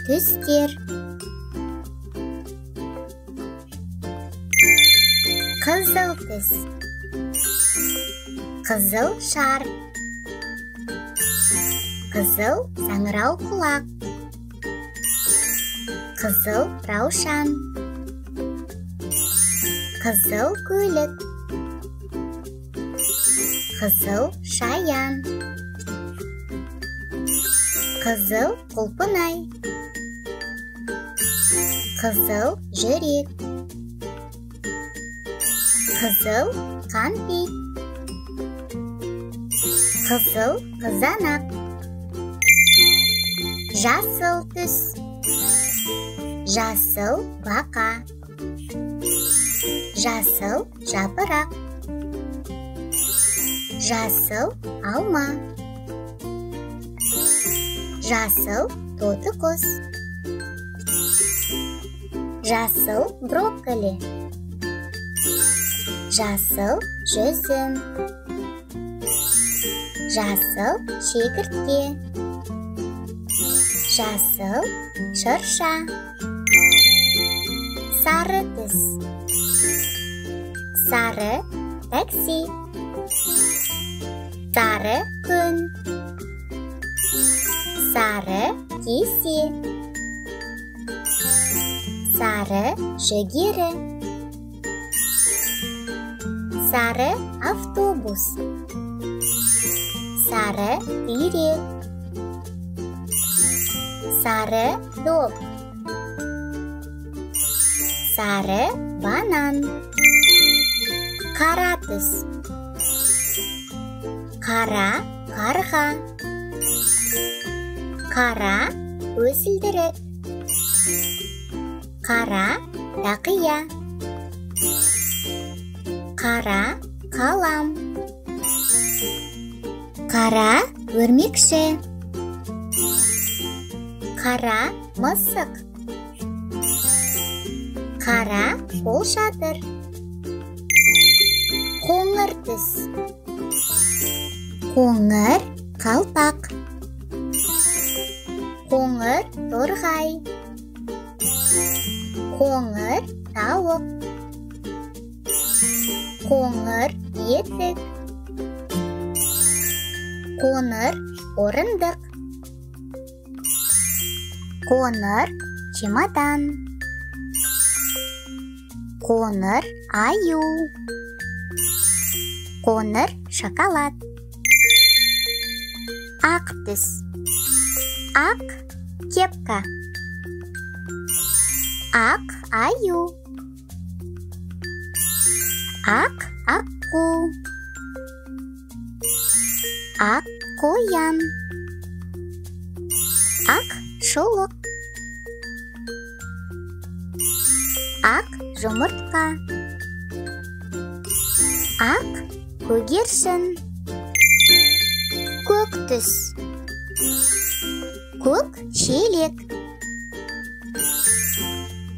Түстер. Қызыл түс. Қызыл шар. Қызыл саңырауқұлақ. Қызыл раушан. Қызыл көлік. Қызыл шаян. Қызыл құлпынай. Қызыл жүрек. Қызыл қампит. Қызыл қызанақ. Жасыл түс. Жасыл бақа. Жасыл жапырақ. Жасыл алма. Жасыл тотықұс. Жасыл брокколи. Жасыл жүзім. Жасыл шегіртке. Жасыл шырша. Сары түс. Сары такси. Сары күн. Сары кесе. Сары жүгері. Сары автобус. Сары үйрек. Сары доп. Сары банан. Қара түс. Қара қарға. Қара өсілдірік. Қара тақия. Қара қалам. Қара өрмекші. Қара мысық. Қара қолшатыр. Қоңыр түс. Қоңыр қалпақ. Қоңыр торғай. Қоңыр тауық. Қоңыр етік. Қоңыр орындық. Қоңыр чемодан. Қоңыр аю. Қоңыр шоколад. Ақ түс. Ақ кепка. Ақ аю. Ақ аққу. Ақ қоян. Ақ шұлық. Ақ жұмыртқа. Ақ көгершін. Көк түс. Көк шелек.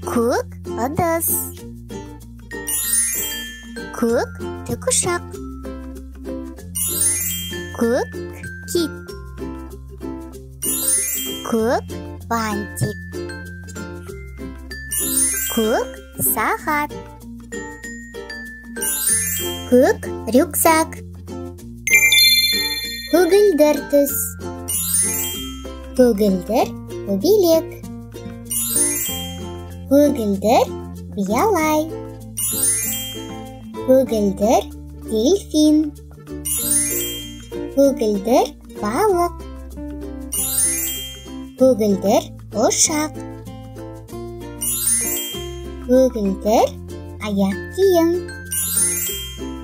Көк ыдыс. Көк тікұшақ. Көк кит. Көк бантик. Көк сағат. Көк рюкзак. Көгілдір түс. Көгілдір көбелек. Көгілдір биялай. Көгілдір дельфин. Көгілдір балық. Көгілдір ұшақ. Көгілдір аяқ киім.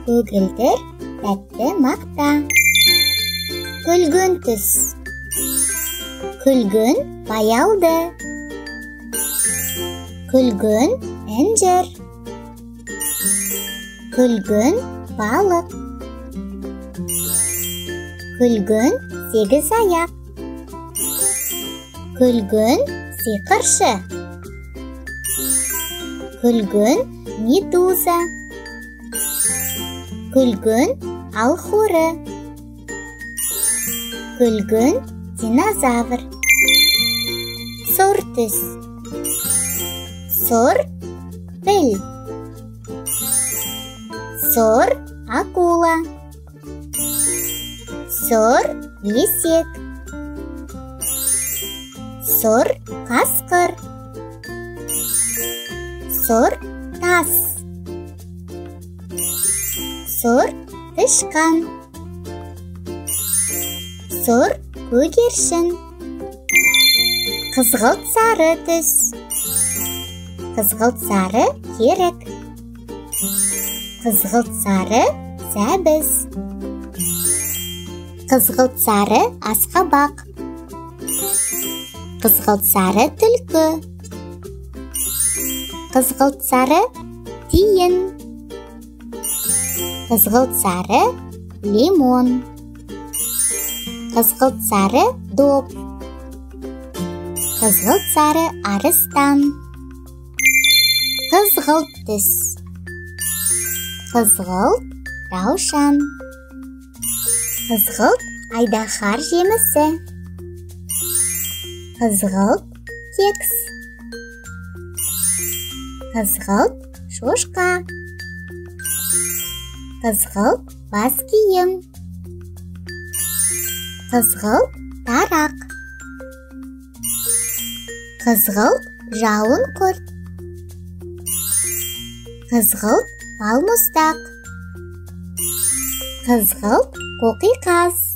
Көгілдір тәтті мақта. Күлгін түс. Күлгін баялды. Күлгін інжір. Күлгін балық. Күлгін сегіз аяқ. Күлгін сиқыршы. Күлгін медуза. Күлгін алхоры. Күлгін динозавр. Сұр түс. Сұр піл. Сұр акула. Сұр есек. Сұр қасқыр. Сұр тас. Сұр тышқан. Сұр көгершін. Қызғылт сары түс. Қызғылт сары керік. Қызғылт сары сәбіз. Қызғылт сары асқабақ. Қызғылт сары түлкі. Қызғылт сары тиін. Қызғылт сары лимон. Қызғылт сары доп. Қызғылт сары арыстан. Қызғылт түс. Қызғылт раушан. Қызғылт айдаһар жемісі. Қызғылт кекс. Қызғылт шошқа. Қызғылт бас киім. Қызғылт тарақ. Қызғылт жауын құрт. Қызғылт балмұздақ. Қызғылт қоқиқаз.